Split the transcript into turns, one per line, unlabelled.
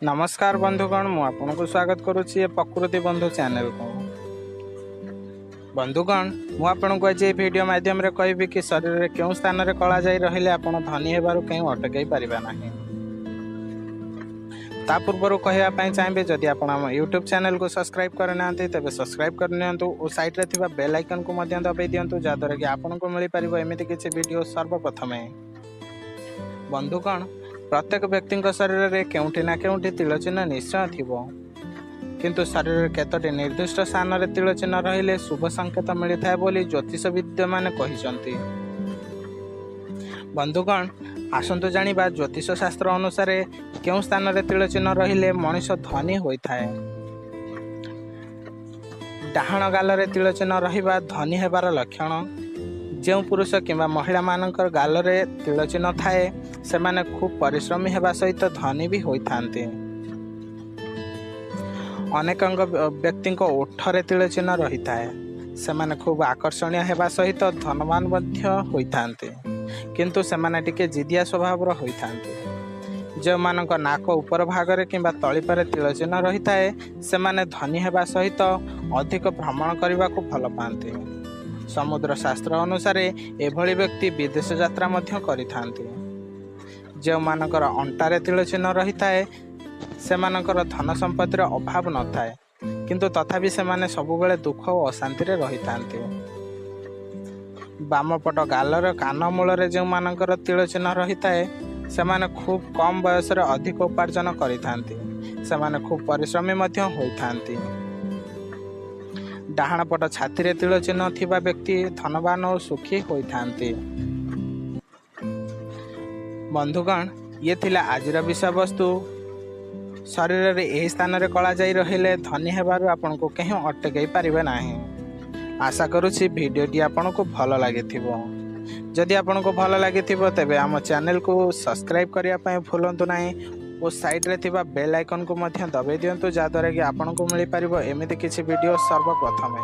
ନମସ୍କାର ବନ୍ଧୁଗଣ, ମୁଁ ଆପଣଙ୍କୁ ସ୍ୱାଗତ କରୁଛି ଏ ପ୍ରକୃତି ବନ୍ଧୁ ଚ୍ୟାନେଲକୁ। ବନ୍ଧୁଗଣ, ମୁଁ ଆପଣଙ୍କୁ ଆଜି ଏହି ଭିଡ଼ିଓ ମାଧ୍ୟମରେ କହିବି କି ଶରୀରରେ କେଉଁ ସ୍ଥାନରେ କଳାଜାଇ ରହିଲେ ଆପଣ ଧନୀ ହେବାରୁ କେଉଁ ଅଟକାଇ ପାରିବେ ନାହିଁ। ତା ପୂର୍ବରୁ କହିବା ପାଇଁ ଚାହିଁବି, ଯଦି ଆପଣ ଆମ ୟୁଟ୍ୟୁବ୍ ଚ୍ୟାନେଲକୁ ସବସ୍କ୍ରାଇବ୍ କରିନାହାନ୍ତି ତେବେ ସବସ୍କ୍ରାଇବ୍ କରିନିଅନ୍ତୁ ଓ ସାଇଡ଼୍ରେ ଥିବା ବେଲ୍ ଆଇକନ୍କୁ ମଧ୍ୟ ଦବାଇ ଦିଅନ୍ତୁ, ଯାହାଦ୍ୱାରା କି ଆପଣଙ୍କୁ ମିଳିପାରିବ ଏମିତି କିଛି ଭିଡ଼ିଓ ସର୍ବପ୍ରଥମେ। ବନ୍ଧୁଗଣ, ପ୍ରତ୍ୟେକ ବ୍ୟକ୍ତିଙ୍କ ଶରୀରରେ କେଉଁଠି ନା କେଉଁଠି ତିଳଚିହ୍ନ ନିଶ୍ଚୟ ଥିବ, କିନ୍ତୁ ଶରୀରରେ କେତୋଟି ନିର୍ଦ୍ଦିଷ୍ଟ ସ୍ଥାନରେ ତିଳଚିହ୍ନ ରହିଲେ ଶୁଭ ସଂକେତ ମିଳିଥାଏ ବୋଲି ଜ୍ୟୋତିଷବିଦ୍ୟମାନେ କହିଛନ୍ତି। ବନ୍ଧୁଗଣ, ଆସନ୍ତୁ ଜାଣିବା ଜ୍ୟୋତିଷ ଶାସ୍ତ୍ର ଅନୁସାରେ କେଉଁ ସ୍ଥାନରେ ତିଳଚିହ୍ନ ରହିଲେ ମଣିଷ ଧନୀ ହୋଇଥାଏ। ଡାହାଣ ଗାଲରେ ତିଳଚିହ୍ନ ରହିବା ଧନୀ ହେବାର ଲକ୍ଷଣ। ଯେଉଁ ପୁରୁଷ କିମ୍ବା ମହିଳାମାନଙ୍କର ଗାଲରେ ତିଳଚିହ୍ନ ଥାଏ ସେମାନେ ଖୁବ୍ ପରିଶ୍ରମୀ ହେବା ସହିତ ଧନୀ ବି ହୋଇଥାନ୍ତି। ଅନେକଙ୍କ ବ୍ୟକ୍ତିଙ୍କ ଓଠରେ ତିଳଚିହ୍ନ ରହିଥାଏ, ସେମାନେ ଖୁବ୍ ଆକର୍ଷଣୀୟ ହେବା ସହିତ ଧନବାନ ମଧ୍ୟ ହୋଇଥାନ୍ତି, କିନ୍ତୁ ସେମାନେ ଟିକେ ଜିଦିଆ ସ୍ୱଭାବର ହୋଇଥାନ୍ତି। ଯେଉଁମାନଙ୍କ ନାକ ଉପର ଭାଗରେ କିମ୍ବା ତଳିପାରେ ତିଳଚିହ୍ନ ରହିଥାଏ ସେମାନେ ଧନୀ ହେବା ସହିତ ଅଧିକ ଭ୍ରମଣ କରିବାକୁ ଭଲ ପାଆନ୍ତି। ସମୁଦ୍ର ଶାସ୍ତ୍ର ଅନୁସାରେ ଏଭଳି ବ୍ୟକ୍ତି ବିଦେଶ ଯାତ୍ରା ମଧ୍ୟ କରିଥାନ୍ତି। ଯେଉଁମାନଙ୍କର ଅଣ୍ଟାରେ ତିଳଚିହ୍ନ ରହିଥାଏ ସେମାନଙ୍କର ଧନ ସମ୍ପତ୍ତିର ଅଭାବ ନଥାଏ, କିନ୍ତୁ ତଥାପି ସେମାନେ ସବୁବେଳେ ଦୁଃଖ ଓ ଅଶାନ୍ତିରେ ରହିଥାନ୍ତି। ବାମପଟ ଗାଲର କାନ ମୂଳରେ ଯେଉଁମାନଙ୍କର ତିଳଚିହ୍ନ ରହିଥାଏ ସେମାନେ ଖୁବ୍ କମ୍ ବୟସରେ ଅଧିକ ଉପାର୍ଜନ କରିଥାନ୍ତି। ସେମାନେ ଖୁବ୍ ପରିଶ୍ରମୀ ମଧ୍ୟ ହୋଇଥାନ୍ତି। ଡାହାଣ ପଟ ଛାତିରେ ତିଳଚିହ୍ନ ଥିବା ବ୍ୟକ୍ତି ଧନବାନ ଓ ସୁଖୀ ହୋଇଥାନ୍ତି। ବନ୍ଧୁଗଣ, ଇଏ ଥିଲା ଆଜିର ବିଷୟବସ୍ତୁ। ଶରୀରରେ ଏହି ସ୍ଥାନରେ କଳାଜାଇ ରହିଲେ ଧନୀ ହେବାରୁ ଆପଣଙ୍କୁ କେହି ଅଟକାଇ ପାରିବେ ନାହିଁ। ଆଶା କରୁଛି ଭିଡ଼ିଓଟି ଆପଣଙ୍କୁ ଭଲ ଲାଗିଥିବ। ଯଦି ଆପଣଙ୍କୁ ଭଲ ଲାଗିଥିବ ତେବେ ଆମ ଚ୍ୟାନେଲକୁ ସବସ୍କ୍ରାଇବ୍ କରିବା ପାଇଁ ଭୁଲନ୍ତୁ ନାହିଁ ଓ ସାଇଡ଼୍ରେ ଥିବା ବେଲ୍ ଆଇକନ୍କୁ ମଧ୍ୟ ଦବାଇ ଦିଅନ୍ତୁ, ଯାହାଦ୍ୱାରା କି ଆପଣଙ୍କୁ ମିଳିପାରିବ ଏମିତି କିଛି ଭିଡ଼ିଓ ସର୍ବପ୍ରଥମେ।